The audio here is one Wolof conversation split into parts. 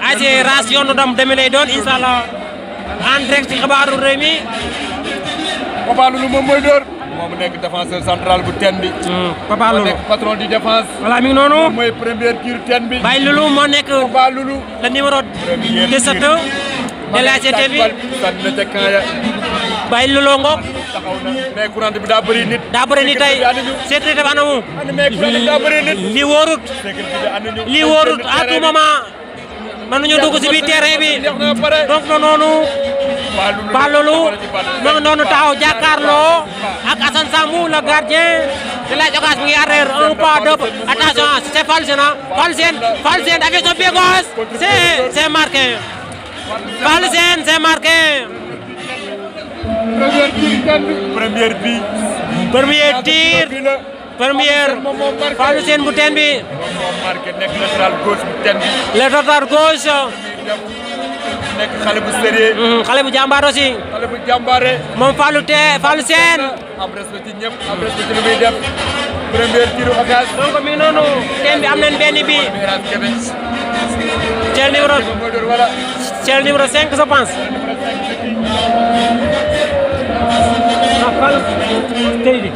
ASC Raas yoonu ndam demi lay doon incha allah en direct ci xibaaru Rewmi. Papa Loulou moom mooy door. moom nekk défenseur central bu ten bi. Papa Loulou nekk patron du défense. voilà mi ngi noonu. moom mooy première tir ten bi. Baye Loulou moo nekk. Papa Loulou. le numéro 17 de l'ASC bi. sànni na ca camp ya. Baye Loulou ngoog. taxaw na mais courant bi daa bëri nit. daa bëri nit tey sécurité bi anamu. mais courant bi daa bëri nit. lii wóorut. sécurité bi ànd ñu. lii wóorut à tout moment. mën nañu dugg si biir terrain bi. donc noonu. Papa Loulou ma nga noonu taxaw jàkkaarloo ak Assane Sambou le gardien de la Diokass mi ngi arrière un pas deux attention c'est Fallou Sène avec son pied gauche c'est marqué Fallou Sène c'est marqué. Premier tir Fallou Sène bu teen bi. latéral gauche. nekk xale bu sérieux. xale bu jàmbaar aussi. xale bu jàmbaare. moom Fallou Sène. am respect ci ñëpp am respect ci lu muy def. premier tiru occasion. donc mi ngi noonu teen bi am nañ benn bi. Thiel numéro 5 je pense. ah Fallou Seydi.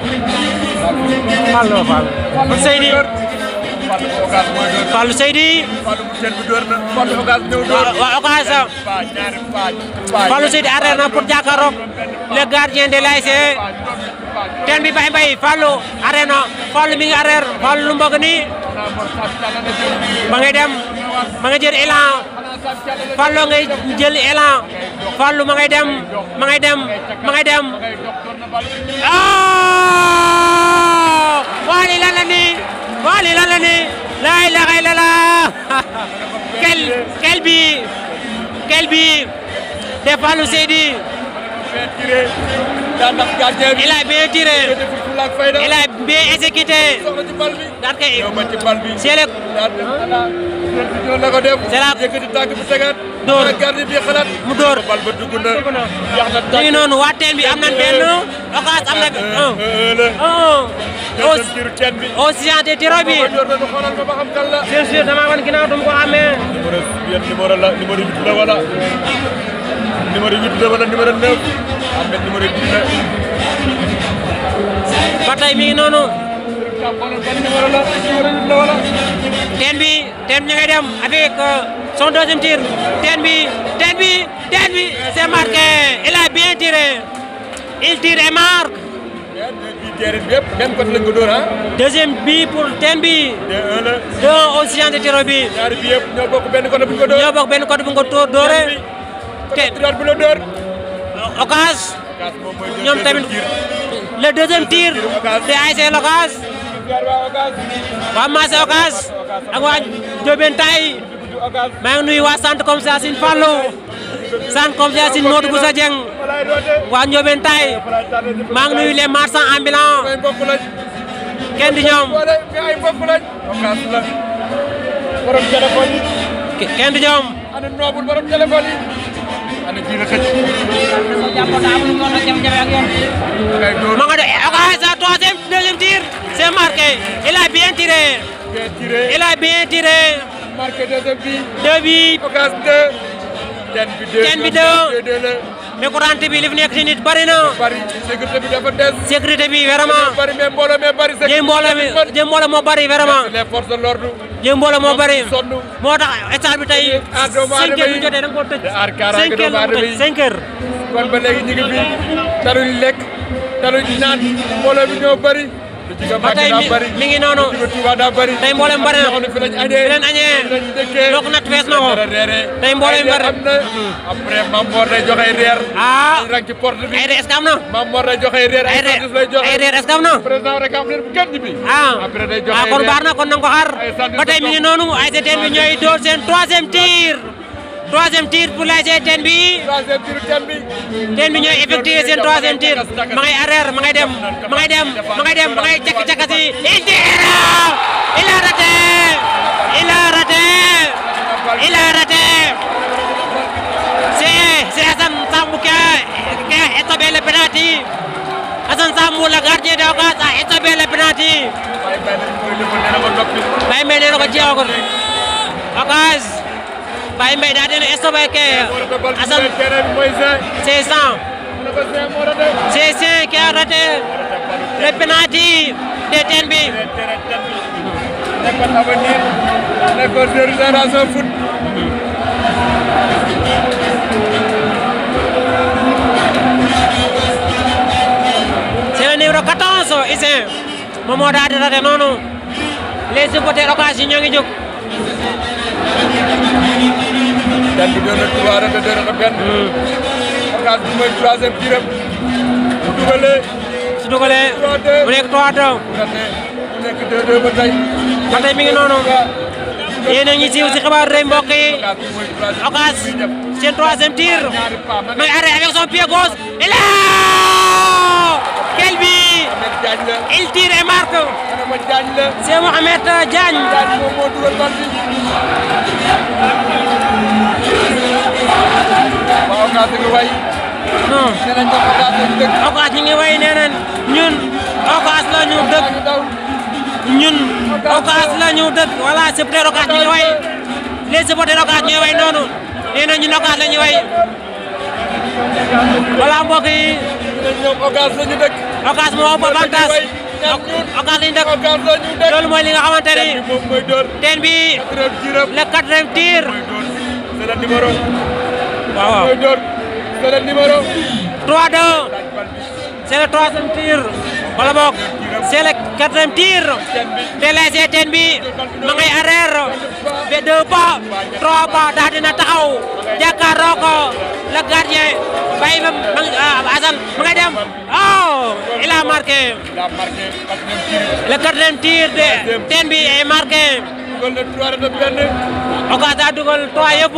Fallou Seydi. Fallou Seydi. waaw occasion. Fallou Seydi arrêté na pour jàkkaarloog le gardien de l'ASC. teen bi bay Fallou arrêté na Fallou mi ngi arrêté Fallou lu mbëgg nii. ma ngay dem ma nga jël élan Fallou ngay jël élan Fallou ma ngay dem waa lii lan la nii laa ilaaha illallaah quel bi de Fallou Seydi. il a bien tiré il a bien exécuté daal kay c'est le door mu door ñu ngi noonu waa teen bi am nañ benn occasion am na au séance de tiro bi bien sûr dama wan ginnaaw dum ko amee numéro 8 la wala numéro 8 la wala numéro 9 am na numéro 10 la ba tey mi ngi noonu teen bi ñu ngay dem avec son deuxième tir teen bi c'est marqué il a bien tiré il tire et marque. même côté lañ ko door ah. deuxième bi pour teen bi. 2 au séance de tiro bi. ñaari bi yëpp ñoo bokk benn côté bu ñu ko door. ñoo bokk benn côté bu ñu ko dooree. te bu la door. occasion. ñoom tamit le deuxième tir de ASC Lokaas. waa Massé Ocass ak waa Ndiobène Taye maa ngi nuyu waa centre commercial Sine Fallou centre commercial Sine Modou Boussa Dieng waa Ndiobène Taye maa ngi nuyu les marchands ambulants kenn di ñoom kenn di ñoom ma nga de Ocass sa troisième deuxième tir c'est marqué il a bien tiré il a bien tiré marqué deuxième bi 2 bi Ocass 2 ten bi 2 mais courante bi li fi nekk ci nit bari na bari sécurité bi dafa des sécurité bi vraiment bari mais mbooloo mais bari jëm mbooloo moo bari vraiment les forces de l'ordre jëm mbooloo moo bari moo tax stade bi tey 5 heures bu jotee da nga ko tëj 5 heures kon ba léegi ñu ngi fi taluñ lekk taluñ naan mbooloo bi ñoo bari ba tey mi ngi noonu tey mboolem bari na fi lañ añee loo ko natt fees na ko tey mboolem bari après Mame Mor day joxe reer rang ci porte bi ay reer est-ce que am na Mame Mor day joxe reer ay reer est-ce que am na président rek am leen bu kenn bi après day joxe kon baax na kon na nga ko xaar ba tey mi ngi noonu ASC Teen bi ñooy door seen troisième tir pour l'ASC Teen bi Teen bi ñooy effectué seen troisième tir ma ngay arrière ma ngay dem ma ngay cakki-cakkasi il tire il a raté c'est Assane Sambou qui a établi le penalty Assane Sambou le gardien de Ocass a établi le penalty Baye Mbaye nee na ko jeexagul Ocass Baye Baye Mbaye daa dina stoppé ke Assane c'est ça c'est ça qui a raté le penalty de TEN bi nekkoon avenir nekkoon Génération Foot c'est le numéro 14 ici moom moo daa di raté noonu les supporters Ocass yi ñoo ngi jóg TEN bi doon na 3 raté 2 raté benn Ocass bi mooy 3e tiram su dugalee mu nekk 3-2 mu nekk 2-2 ba tey mi ngi noonu yéen a ngi siiw si xibaar rëy mbokk yi Ocass seen 3e tir ma ngi arrêté avec son pied gauche et là quel but il tire et marque c'est Mohamed Diagne non Ocass ñu ngi way nee nañ ñun Ocass la ñu dëkk ñun Ocass la ñu dëkk voilà supporter Ocass ñu ngi way les supporters Ocass ñooy way noonu nee nañ ñun Ocass la ñu way voilà mbokk yi Ocass la ñu dëkk Ocass moo ëpp avantage Ocass la ñu dëkk loolu mooy li nga xamante ni TEN bi le 4e tir c'est le numéro waaw c'est le numéro 3-2 c'est le 3e tir wala boog c'est le 4e tir de l'ASC TEN bi ma ngay arrière de 2 pas 3 pas daa dina taxaw jàkkaarloo ko le gardien Baye Assane ma ngay dem oh il a marqué le 4e tir de TEN bi est marqué Ocass daa dugal 3 yëpp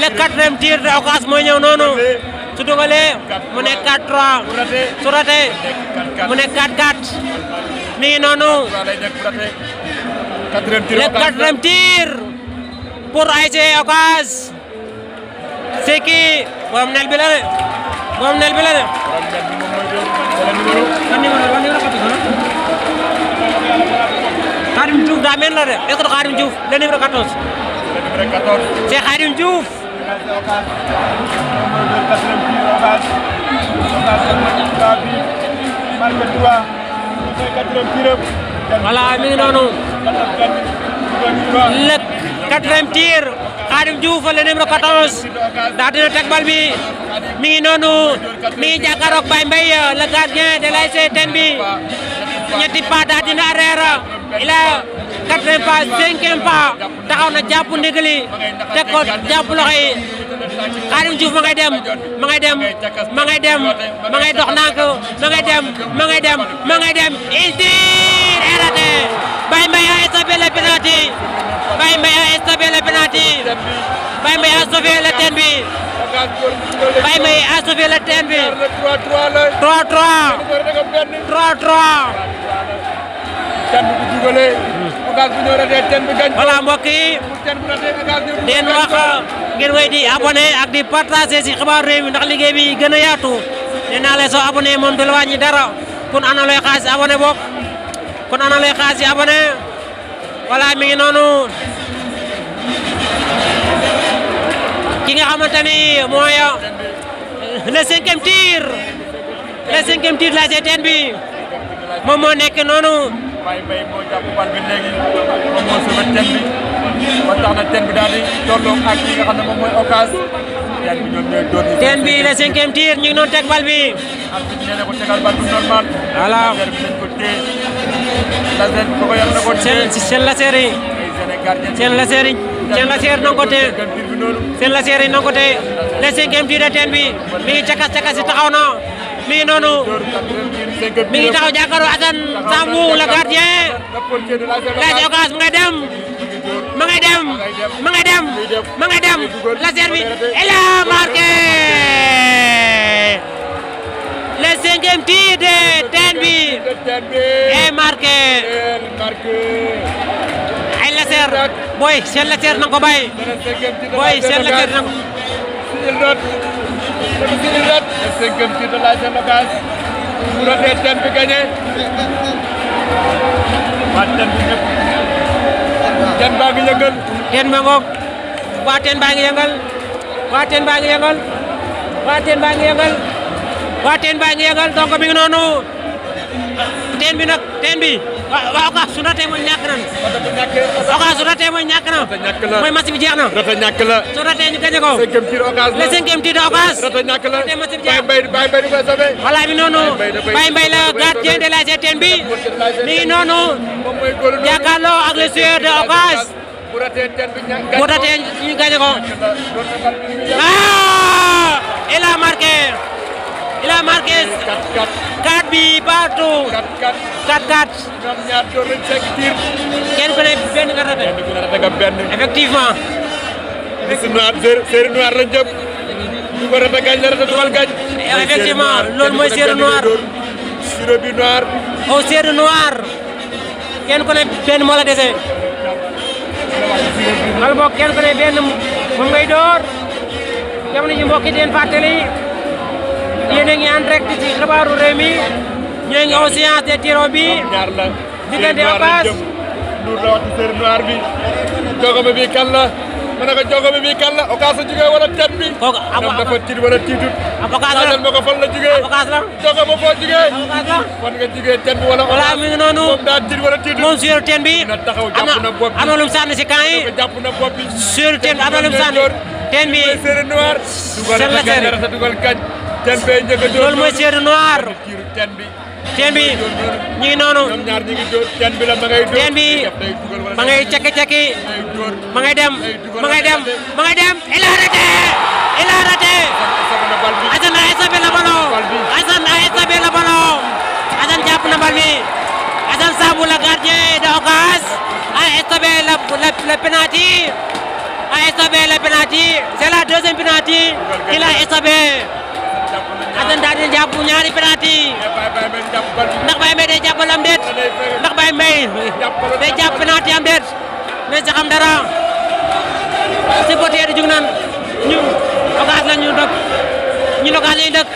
le 4e tir de Ocass mooy ñëw noonu su dugalee mu nekk 4-3 su raté mu nekk 4-4 mi ngi noonu le 4e tir pour ASC Ocass c'est qui borom nel bi la de borom nel bi la de Khadim Diouf daa mel la de est-ce que Khadim Diouf le numéro 14 c'est Khadim Diouf voilà mi ngi noonu le 4e tir Khadim Diouf le numéro 14 daa dina teg bal bi mi ngi noonu mi ngi jàkkaarloog Baye Mbaye le gardien de l'ASC TEN bi ñetti pas daa dina arrière il a 4e pas 5e pas taxaw na jàpp ndigali teg ko jàpp loxo yi Khadim Diouf ma ngay dem ma ngay dem ma ngay dem ma ngay dox nànk ma ngay dem ma ngay dem ma ngay dem il tire et raté Baye Mbaye a stoppé le penalty Baye Mbaye a stoppé le penalty Baye Mbaye a sauvé le TEN bi Baye Mbaye a sauvé le TEN bi 3-3 voilà mbokk yi den wax ngeen way di abonné ak di partager ci xibaar réew mi ndax liggéey bi gën a yaatu nee naa leen soo abonné moom du la wàññi dara kon ana looy xaar ci abonné bokk kon ana looy xaar ci abonné voilà mi ngi noonu ki nga xamante ni mooy le 5e tir de l'ASC TEN bi moom moo nekk noonu Baye Mbaye moo jàpp bal bi léegi moom moo sauvé TEN bi ba tax na TEN bi daal di tolloo ak ki nga xam ne moom mooy Ocass TEN bi ñoom ñooy doon TEN bi le 5e tir ñu ngi doon teg bal bi arbitre nee na ko tegal bal bu normal voilà laser bi nañ ko téye laser bi ko yàlla na ko téye seen laser yi seen laser yi seen laser nangu ko téye seen laser yi nangu ko téye le 5e tir de TEN bi mi ngi cakas taxaw na mi ngi noonu mi ngi taxaw jàkkaarloo Assane Sambou le gardien l'ASC Ocass ma ngay dem ma ngay dem ma ngay dem ma ngay dem laser bi il a marqué le 5e tir de TEN bi est marqué ay laser boy seen laser na nga ko bàyyi boy seen laser na le 5e tir de l'ASC Ocass bu ratee TEN bi gagné waa TEN bi ñëpp TEN baa ngi yëngal TEN ba ngoog waa teen baa ngi yëngal waa teen baa ngi yëngal waa teen baa ngi yëngal waa teen baa ngi yëngal donc mi ngi noonu teen bi nag teen bi waaw Ocass su ratee mooy ñàkk nañ Ocass su ratee mooy ñàkk na mooy match bi jeex na rata ñàkk la su ratee ñu gagné ko cinquième tir Ocass le cinquième tir de Ocass rata ñàkk la match bi jeex Baye Mbaye di ko sauvé voilà mi noonu Baye Mbaye la gardien de l'ASC teen bi mi ngi noonu jàkkaarloo ak le joueur de Ocass bu ratee teen bi bu ratee ñu gagné ko ah il a marqué 4 bi partout 4-4 ñoom ñaar door nañ 5 tir kenn ku ne benn nga raté effectivement liste noire série noire lañ jëm ñu ko raté gañ la raté dugal gañ effectivement loolu mooy série noire siro bi noir au série noire kenn ku ne benn moo la dese wala boog kenn ku ne benn moom ngay door jamono ji mbokk yi di leen fàttali yéen a ngi en direct ci xibaaru Rewmi ñoo ngi en séance de tiro bi diggante Ocass Ndour la wax ci série noire bi jogome bi kan la ma ne ko jogome bi kan la Ocass a jugee wala teen bi kooku dafa tiit wala tiitut Ocass la ma ko fan la jugee Ocass la jogome foo jugee Ocass la fan nga jugee teen bi wala voilà mi ngi noonu moom daa tiit wala tiitut moom sur teen bi na taxaw jàpp na bopp bi am na lu mu sànni si camp yi jàpp na bopp bi sur teen bi am na lu mu sànni teen bi série noire dugal gañ teen bee njëkk a loolu mooy série noire teen bi ñu ngi noonu ñoom ñaar ñi ngi dóor teen bi la ma ngay dóor teen bi ma ngay cekki ma ngay dem il a raté Assane a échappé le ballon Assane jàpp na bal bi Assane Sambu la gardien de Ocass a échappé le penalty c'est la deuxième penalty qu'il a échappé Assane daal di jàpp ñaari penalty ndax Baye Mbaye day jàppal am déet ndax Baye Mbaye day jàpp penalty am déet mais sa xam dara supporter di jug naan ñu Ocass la ñu dëkk ñu Ocass lañu dëkk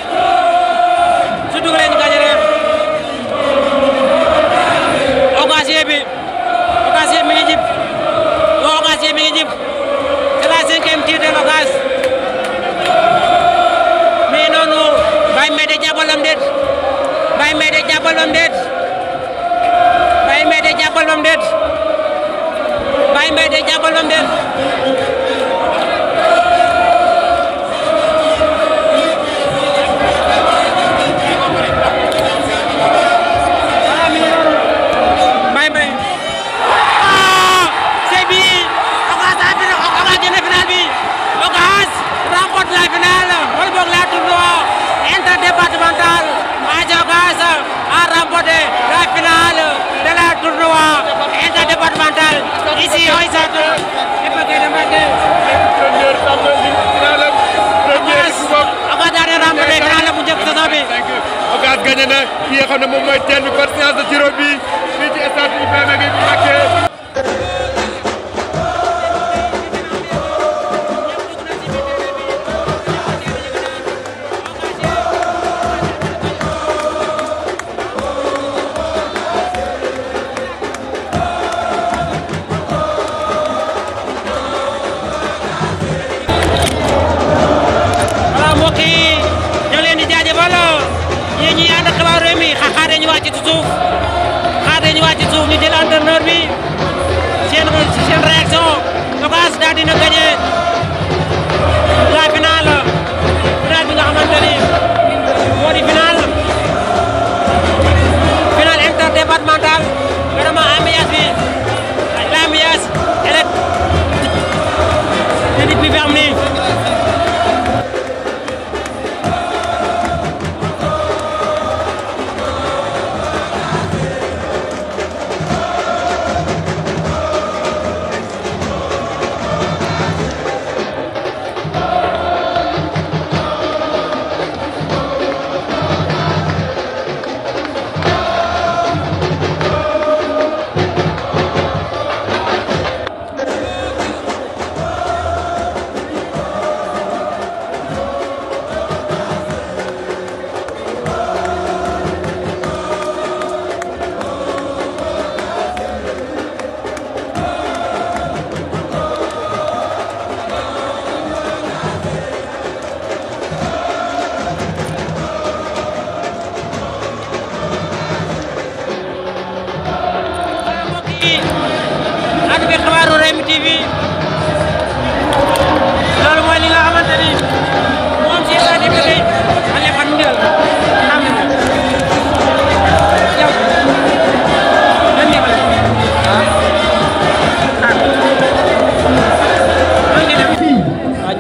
su dugalee ñu gagné rek Ocass mi ngi jib Ocass mi ngi jib c'est la cinquième tir de Ocass mais noonu Baye Mbaye day jàppal am déet Baye Mbaye day jàppal am déet Baye Mbaye day jàppal am déet Baye Mbaye day jàppal am déet la finale wala boog la tournoi interdépartemental Ocass a remporté la finale de la tournoi interdépartemental ici au stade Iba Der Malick Ocass daal di remporté finale bu njëkk saison bi Ocass gagné na ki nga xam ne moom mooy teen bi par séance de tiro bi fii ci stade Iba Der Malick bu Mbacké yéen ñi ànd ak xibaaru Rewmi xaar dañu wàcc ci suuf ñu jël entraîneur bi seen réaction Ocass daal dina gagné la finale bi nga xamante ni moo di finale interdépartementale vraiment ambiance bi l'ambiance elle est depuis fermé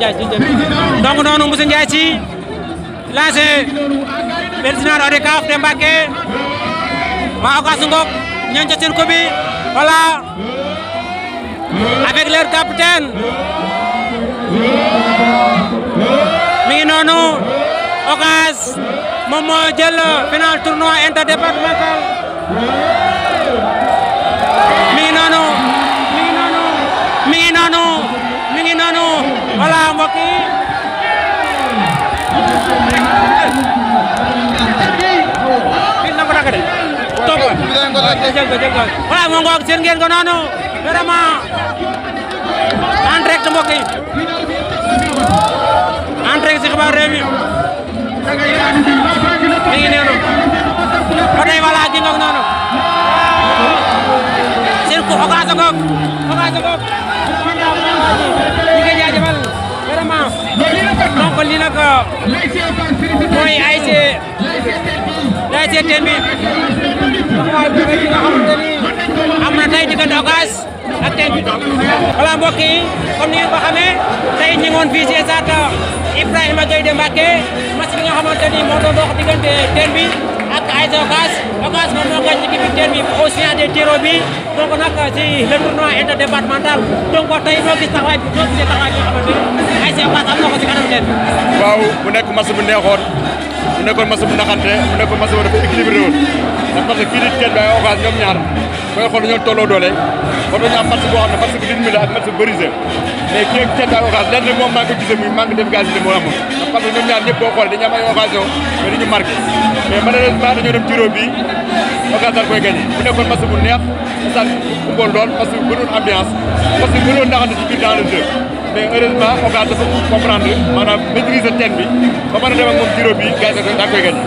donc noonu Moussa Ndiaye ci lancé président ODCAV te Mbacké waa Ocass ngok ñoo ca seen ko bi voilà avec leur capitaine mi ngi noonu Ocass moom moo jël final tournoi interdépartemental mi ngi noonu voilà mbokk yi fii na ko dagg de topp jël ko voilà moo ngoog seen ngeen ko noonu vraiment en direct mbokk yi en direct ci Xibaar Réew mi ngi noonu ba tey voilà gi ngoog noonu seen ko Ocass ngoog ñu ngi jaajëfal vraiment donc lii nag mooy ASC Teen bi waaye bu fekkee nga xamante ni am na tey diggante Ocass ak Teen bi voilà mbokk yi comme ni ngeen ko xamee tey ñu ngi woon fii ci stade Ibrahima Gaïndé Mbacké match bi nga xamante ni moo doon dox diggante Teen bi ak ASC Ocass moom moo gagné équipe Teen bi au sien des tirs bi donc nag ci le tournoi interdépartemental donc tey noo gis taxawaay bi nga xamante ni ASC Ocass am na ko ci kanam Teen bi. waaw mu nekk match bu neexoon mu nekkoon match bu naxante mu nekkoon match bu dafa équilibré woon ndax parce que kii di Teen bi ak Ocass ñoom ñaar booy xool dañoo tolloo doole war nañu am match boo xam ne match bu rythme la ak match bu bëri mais kii ak Teen bi ak Ocass lenn rek moom maa ngi ko gisee muy manque d'efficacité moo amoon parce que ñoom ñaar ñëpp boo xoolee dañu am ay occasion mais dañu marqué mais malheureusement dañoo dem tiro bi Ocass daal koy gagné mu nekkoon match bu neex sax bu mbool lool parce que bënoon ambiance parce que bënoon naxante ci biir dans le jeu mais heureusement Ocass dafa comprendre maanaam maîtriser Teen bi ba mën a dem ak moom tiro bi gars yi daal koy gagné